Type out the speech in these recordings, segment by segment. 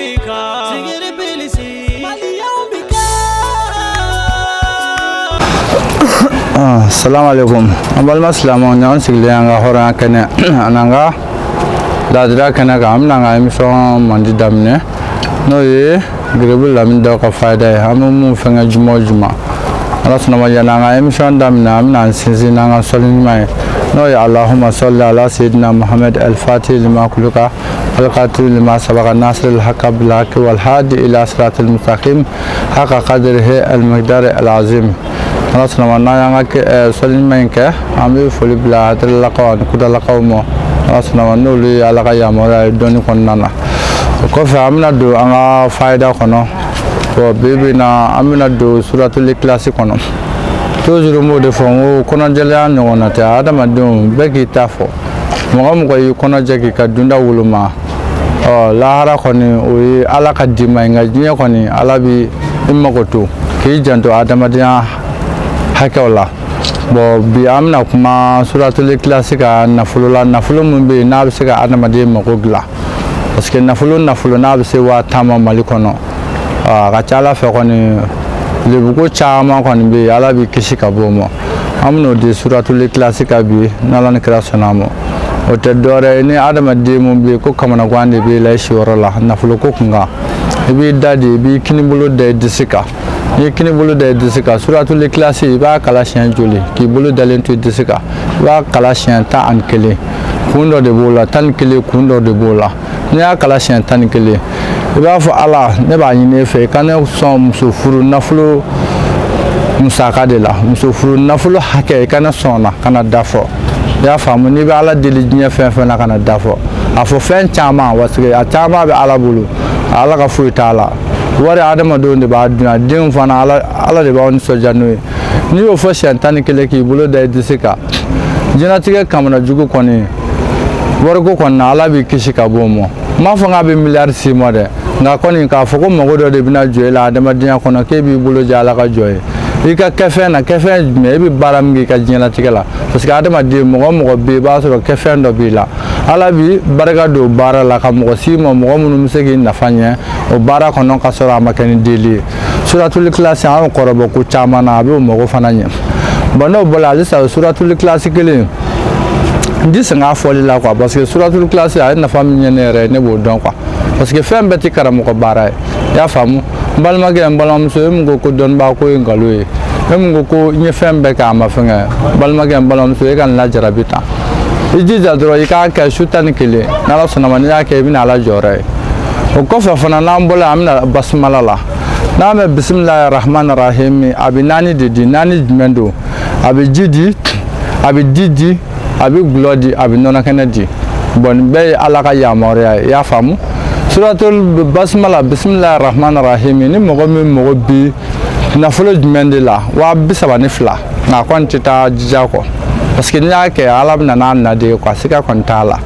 bɛ ka sigiri bilisi Maliɲɛnw bɛ ka. Salamu alaikum, an balima silamɛw. Ɲɔgɔn sigilen an ka hɔrɔnya kɛnɛ an'an ka laadira kɛnɛ kan, an bɛna an ka émission mandi daminɛ, n'o ye Geribu Lamini Daw ka fayida ye. An bɛ mun fɛnkɛ juma o juma, Ala sɔnna ma. Yanni an ka émission daminɛ, an bɛna an sinsin n'an ka sɔli ɲuman ye, n'o ye Allahumma salli ala sayyidina Muhammad al-Fatih lima kuluka al-qatil lima sabaqa nasir al-haqqa bil haqqi wal hadi ila siratil mustaqim haqa qadrihi al-miqdar al-azim. Ala sɔnna ma, n'an y'an ka sɔli ɲuman in kɛ, an bɛ foli bila hadaralakaw ani kudalakaw ma, Ala sɔnna ma, n'olu ye Ala ka yamaruya ye dɔnni kɔnɔna na. O kɔfɛ, an bɛna don an ka fayida kɔnɔ. Bon, bi bi in na, an bɛna don suratul ikilasi kɔnɔ. Toujours n b'o de fɔ, n ko kɔnɔjɛlenya ɲɔgɔnna tɛ. Adamadenw bɛɛ k'i ta fɔ. Mɔgɔ mɔgɔ y'i kɔnɔjɛ k'i ka dunda woloma, ɔ lahara kɔni, o ye Ala ka dima ye. Nka diɲɛ kɔni, Ala bi i mago to k'i janto adamadenya hakɛw la. Bon, bi an bɛna kuma suratul ikilasi ka nafolo la, nafolo min bɛ yen n'a bɛ se ka adamaden mago dilan, parce que nafolo nafolo n'a bɛ se 10,000 ma Mali kɔnɔ, a ka ca Ala fɛ kɔni, lebuko caman kɔni bɛ yen, Ala b'i kisi ka bɔ o ma. An bɛn'o di suratul ikilasi ka bi, n'Ala ni kira sɔnna a ma. O tɛ dɔwɛrɛ ye, ni adamaden mun bɛ yen ko kamanagan de b'i la i siyɔrɔ la nafolo ko kun kan, i b'i da de, i b'i kinibolo da i disi kan. N'i ye kinibolo da i disi kan, suratul ikilasi, i b'a kala siɲɛ joli k'i bolo dalen to i disi kan? I b'a kala siɲɛ 11. Kun dɔ de b'o la, 11, kun dɔ de b'o la. N'i y'a kala siɲɛ 11, i b'a fɔ: Ala, ne b'a ɲini e fɛ, i ka ne sɔn muso furu nafolo musaka de la, muso furu nafolo hakɛ, i ka ne sɔn na, kana da fɔ. I y'a faamu? N'i bɛ Ala deli diɲɛ fɛn fɛn na, kana da fɔ. A fɔ fɛn caman, parce que a caman bɛ Ala bolo, Ala ka foyi t'a la. Wari, adamadenw de b'a dun, a denw fana, Ala, Ala de b'aw nisɔndiya n'o ye. N'i y'o fɔ siɲɛ 11 k'i bolo da i disi kan, diɲɛlatigɛ kamana jugu kɔni, wariko kɔni na, Ala b'i kisi ka bɔ o ma. N m'a fɔ k'a bɛ miliyari s'i ma dɛ, nka kɔni k'a fɔ ko mago dɔ de bɛna jɔ e la adamadenya kɔnɔ, k'e b'i bolo jɛ Ala ka jɔ ye i ka kɛfɛn na. Kɛfɛn jumɛn? E bɛ baara min kɛ i ka diɲɛlatigɛ la, parce que adamaden, mɔgɔ o mɔgɔ bɛ yen, i b'a sɔrɔ kɛfɛn dɔ b'i la, Ala bi barika don baara la ka mɔgɔ s'i ma, mɔgɔ minnu bɛ se k'i nafa ɲɛ o baara kɔnɔ, ka sɔrɔ a ma kɛ ni deli ye. Suratul ikilasi, an y'o kɔrɔbɔ ko caman na, a b'o mago fana ɲɛ. Bon, n'o bɔra halisa, suratul ikilasi kelen, n ti sɛgɛn a fɔli la quoi, parce que suratul ikilasi, a ye nafa min ɲɛ ne yɛrɛ ye, ne b'o dɔn quoi, parce que fɛn bɛɛ tɛ karamɔgɔ baara ye. I y'a faamu? N balimakɛ, n balimamuso, e min ko ko dɔnnibaa ko ye nkalon ye, e min ko ko n ye fɛn bɛɛ kɛ, a ma fɛn kɛ, balimakɛ, n balimamuso, e ka nin lajarabi tan. I jija dɔrɔn, i k'a kɛ su 11. N'Ala sɔnna ma, n'i y'a kɛ, i bɛna Ala jɔyɔrɔ ye. O kɔfɛ fana, n'an bɔla, an bɛna basimala la. N'a mɛn bisimilahi rahman rahim, a bɛ naani de di. Naani jumɛn don? A bɛ ji di, a bɛ di di, a bɛ gulɔ di, a bɛ nɔnɔ kɛnɛ di. Bon, nin bɛɛ ye Ala ka yamaruya ye. I y'a faamu? Suratul basimala, bisimilahi rahman rahim, ni mɔgɔ min mago bi nafolo jumɛn de la, 32,000, nka a kɔni tɛ taa jija kɔ, parce que n'i y'a kɛ, Ala bɛ na n'a na de ye quoi. Siga kɔni t'a la,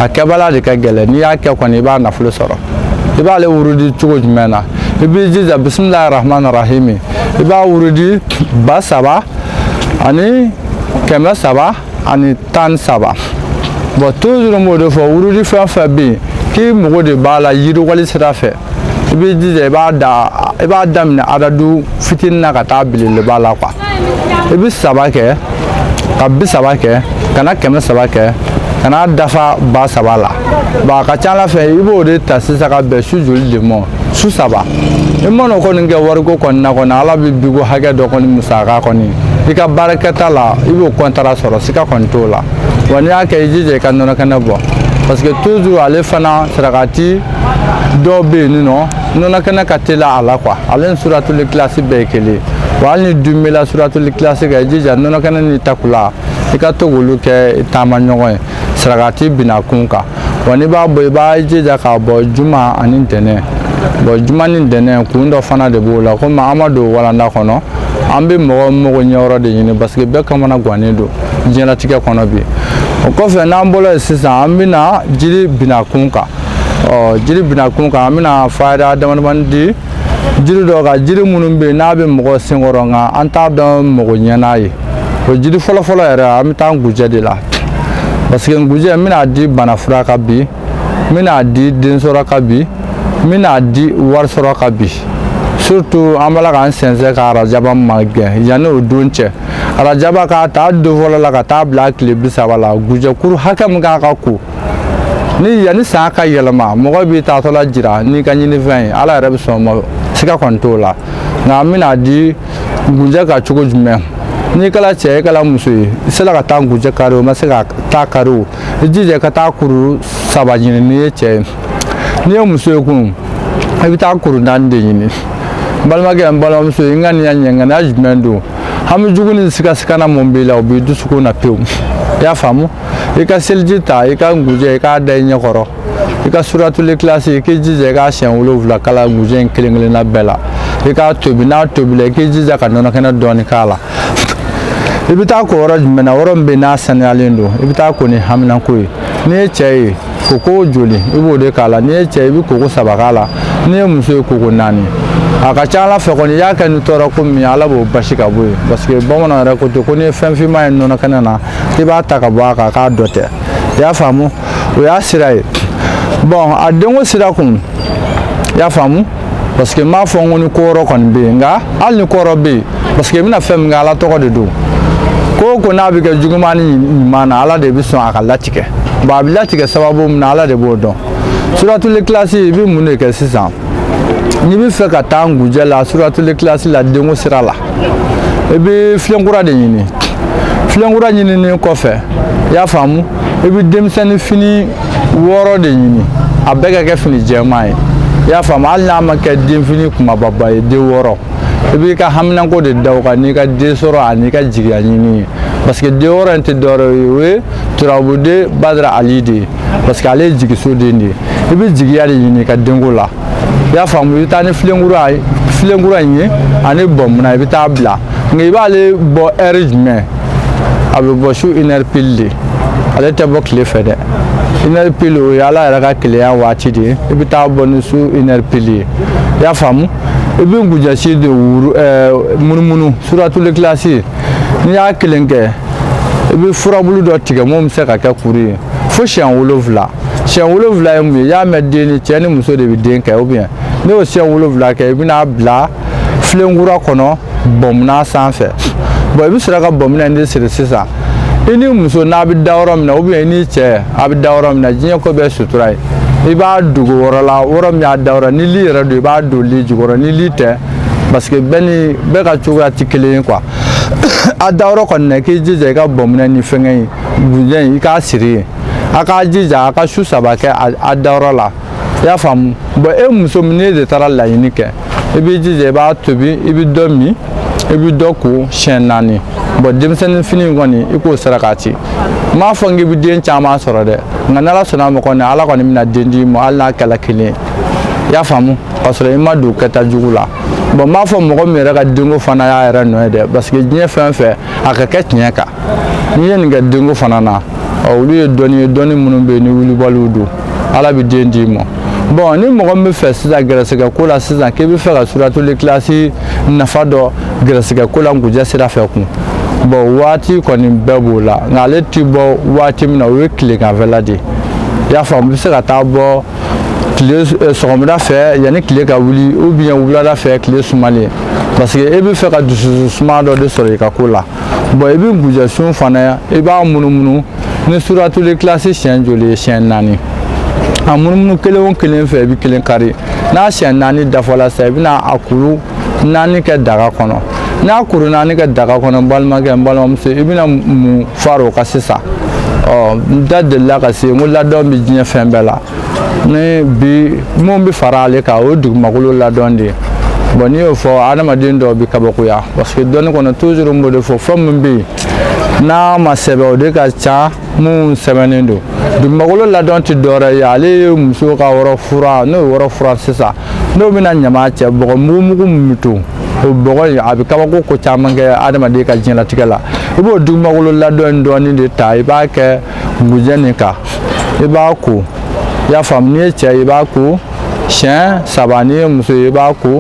a kɛbala de ka gɛlɛn. N'i y'a kɛ kɔni, i b'a nafolo sɔrɔ. I b'ale wurudi cogo jumɛn na? I b'i jija, bisimilahi rahman rahim, i b'a wurudi 3313. Bon, toujours n b'o de fɔ, wurudi fɛn fɛn bɛ yen k'i mago de b'a la yiriwali sira fɛ, i b'i jija, i b'a da, i b'a daminɛ adadu fitinin na ka taa belebeleba la quoi. I bɛ saba kɛ, ka 30 kɛ, ka na 300 kɛ, ka n'a dafa 3000 la. Bon, a ka ca Ala fɛ, i b'o de ta sisan ka bɛn su joli de ma? Su 3. I mana o kɔni kɛ, wariko kɔni na kɔni, Ala bɛ biko hakɛ dɔ kɔni musaka kɔni i ka baarakɛta la, i b'o kɔntara sɔrɔ, siga kɔni t'o la. Wa n'i y'a kɛ, i jija i ka nɔnɔ kɛnɛ bɔ, parce que toujours ale fana sarakati dɔw bɛ yen nɔ, nɔnɔ kɛnɛ ka teli a la quoi. Ale ni suratul ikilasi bɛɛ ye kelen ye. Wa hali ni dun b'i la suratul ikilasi kan, i jija nɔnɔ kɛnɛ ni takula, i ka to k'olu kɛ taama ɲɔgɔn ye sarakati bina kun kan. Wa n'i b'a bɔ, i b'a jija k'a bɔ juma ani ntɛnɛn. Bon, juma ni ntɛnɛn, kun dɔ fana de b'o la. Komi an ma don walanda kɔnɔ, an bɛ mɔgɔ mago ɲɛyɔrɔ de ɲini, parce que bɛɛ kamana gannen don diɲɛlatigɛ kɔnɔ bi. O kɔfɛ, n'an bɔra yen sisan, an bɛna jiri bina kun kan. Ɔ, jiri bina kun kan, an bɛna fayida damadamani di jiri dɔ kan, jiri minnu bɛ yen n'a bɛ mɔgɔ senkɔrɔ, nka an t'a dɔn mago ɲɛ n'a ye. O jiri fɔlɔfɔlɔ yɛrɛ, an bɛ taa ngujɛ de la, parce que ngujɛ, n bɛna di bana fura kan bi, n bɛna di densɔrɔ kan bi, n N bɛna di wari sɔrɔ ka bi, surtout an b'a la k'an sɛnsɛn ka arajaba magɛn. Yanni o don cɛ, arajaba k'a ta don fɔlɔ la ka taa bila tile 30 la, gujɛkuru hakɛ min kan ka ko ni yanni san ka yɛlɛma, mɔgɔ b'i taatɔ la jira n'i ka ɲinifɛn ye, Ala yɛrɛ bɛ sɔn o ma, siga kɔni t'o la. Nka an bɛna di gujɛ ka cogo jumɛn? N'i kɛra cɛ ye, i kɛra muso ye, i sera ka taa gujɛ kari o ma se ka taa kari o, i jija ka taa kuru 3 ɲini n'i ye cɛ ye. N'i ye muso ye kun, i bɛ taa kuru 4 de ɲini. N balimakɛ, n balimamuso, i ŋaniya ɲɛ, ŋaniya jumɛn don? Hami jugu ni sigasigana mun b'i la, o b'i dusukun na pewu. I y'a faamu? I ka seliji ta, i ka ngujɛ, i k'a da i ɲɛkɔrɔ, i ka suratuli kilasi, i k'i jija i k'a siɲɛ 7 kala ngujɛ in kelen kelenna bɛɛ la. I k'a tobi, n'a tobila, i k'i jija ka nɔnɔ kɛnɛ dɔɔni k'a la. I bɛ taa ko yɔrɔ jumɛn na? Yɔrɔ min bɛ yen n'a sanuyalen don. I bɛ taa ko ni haminanko ye. N'i ye cɛ ye, koko joli i b'o de k'a la? N'i ye cɛ ye, i bɛ koko 3 k'a la. N'i ye muso ye, koko 4. A ka ca Ala fɛ kɔni, i y'a kɛ ni tɔɔrɔ ko min ye, Ala b'o basi ka bɔ yen, parce que bamananw yɛrɛ ko ten ko n'i ye fɛn finman ye nɔnɔ kɛnɛ na, k'i b'a ta ka bɔ a kan k'a dɔ tɛ. I y'a faamu? O y'a sira ye. Bon, a denko sira kun, i y'a faamu, parce que n m'a fɔ n ko ni ko wɛrɛ kɔni bɛ yen, nka hali ni ko wɛrɛ bɛ yen, parce que i bɛna fɛn min kɛ, Ala tɔgɔ de don. Ko o ko n'a bɛ kɛ juguman ni ɲuman na, Ala de bɛ sɔn a ka latigɛ. Bon, a bɛ latigɛ sababu min na, Ala de b'o dɔn. Suratuli kilasi, i bɛ mun de kɛ sisan n'i bɛ fɛ ka taa ngujɛ la, suratuli kilasi la, denko sira la? I bɛ filenkura de ɲini. Filenkura ɲininen kɔfɛ, i y'a faamu, i bɛ denmisɛnnin fini 6 de ɲini, a bɛɛ ka kɛ fini jɛman ye. I y'a faamu? Hali n'a ma kɛ denfini kumababa ye, den 6, i b'i ka haminanko de da o kan n'i ka den sɔrɔ ani ka jigiya ɲini ye, parce que den 6 in tɛ dɔwɛrɛ ye, o ye turabuden Badara Ali de ye, parce que ale ye jigiso den de ye. I bɛ jigiya de ɲini i ka denko la. I y'a faamu? I bɛ taa ni filenkura in ye ani bɔnmuna, i bɛ taa bila. Nka i b'ale bɔ ɛri jumɛn? A bɛ bɔ su 1 heure pile de, ale tɛ bɔ tile fɛ dɛ. 1 heure pile, o ye Ala yɛrɛ ka keleya waati de ye. I bɛ taa bɔ ni su 1 heure pile ye. I y'a faamu? I bɛ ngujɛsi de wuru munumunu suratuli kilasi. N'i y'a kelen kɛ, i bɛ furabulu dɔ tigɛ mun bɛ se ka kɛ kuru ye fo siɲɛ 7. Siɲɛ 7 ye mun ye? I y'a mɛn, den ni cɛ ni muso de bɛ den kɛ, ou bien n'i y'o siɲɛ 7 kɛ, i bɛna bila filenkura kɔnɔ bɔnmuna sanfɛ. Bon, i bɛ sɔrɔ ka bɔnmuna in de siri sisan. I ni muso n'a bɛ da yɔrɔ min na, ou bien i ni cɛ a bɛ da yɔrɔ min na, diɲɛ ko bɛɛ sutura ye. I b'a dogo yɔrɔ la, yɔrɔ min y'a da yɔrɔ. Ni li yɛrɛ don, i b'a don li jukɔrɔ. Ni li tɛ, parce que bɛɛ ni bɛɛ ka cogoya tɛ kelen ye quoi. A da yɔrɔ kɔni na, i k'i jija i ka bɔnminɛ ni fɛngɛ in, gunjɛ in, i k'a siri yen. A k'a jija a ka su 3 kɛ a dayɔrɔ la. I y'a faamu? Bon, e muso min, n'e de taara laɲini kɛ, i b'i jija i b'a tobi, i bɛ dɔ min, i bɛ dɔ ko siɲɛ 4. Bon, denmisɛnnin fini in kɔni, i k'o saraka ci. N m'a fɔ k'i bɛ den caman sɔrɔ dɛ, nka n'Ala sɔnna a ma kɔni, Ala kɔni bɛna den d'i ma, hali n'a kɛla kelen ye. I y'a faamu? K'a sɔrɔ i ma don kɛta jugu la. Bon, n b'a fɔ mɔgɔ min yɛrɛ ka denko fana y'a yɛrɛ nɔ ye dɛ, parce que diɲɛ fɛn fɛn a ka kɛ tiɲɛ kan. N'i ye nin kɛ denko fana na, ɔ olu ye dɔnni ye, dɔnni minnu bɛ yen ni wulibaliw don, Ala bɛ den d'i ma. Bon, ni mɔgɔ min bɛ fɛ sisan gɛrɛsɛgɛ ko la sisan, k'i bɛ fɛ ka suratuli kilasi nafa dɔ gɛrɛsɛgɛ ko la ngujɛ sira fɛ kun, bon, waati kɔni bɛɛ b'o la, nka ale ti bɔ waati min na, o ye tileganfɛla de ye. I y'a faamu? I bɛ se ka taa bɔ tile sɔgɔmada fɛ yanni tile ka wuli, ou bien wulada fɛ tile sumalen, parce que e bɛ fɛ ka dusu suma dɔ de sɔrɔ i ka ko la. Bon, i bɛ ngujɛ sun fana, i b'a munumunu ni suratuli kilasi siɲɛ joli ye? Siɲɛ 4. A munumunu kelen o kelen fɛ, i bɛ kelen kari. N'a siɲɛ 4 dafala sisan, i bɛna a kuru 4 kɛ daga kɔnɔ. N'a kuru 4 kɛ daga kɔnɔ, n balimakɛ, n balimamuso, i bɛna mun fara o kan sisan? Ɔ, n da delila ka se n ko ladɔn bɛ diɲɛ fɛn bɛɛ la. Ni bi mun bɛ fara ale kan, o ye dugumakolo ladɔn de ye. Bon, n'i y'o fɔ, adamaden dɔw bɛ kabakoya, parce que dɔnni kɔnɔ, toujours n b'o de fɔ, fɛn min bɛ yen n'a ma sɛbɛn, o de ka ca mun sɛbɛnnen don. Dugumakolo ladɔn tɛ dɔwɛrɛ ye, ale ye muso ka yɔrɔ fura. N'o ye yɔrɔ fura sisan, n'o bɛna ɲama cɛ, bɔgɔ mugu min bɛ to, o bɔgɔ in a bɛ kabako ko caman kɛ adamaden ka diɲɛlatigɛ la. I b'o dugumakolo ladɔn dɔɔnin de ta, i b'a kɛ ngujɛ nin kan, i b'a ko. I y'a faamu? N'i ye cɛ ye, i b'a ko siɲɛ 3. N'i ye muso ye, i b'a ko.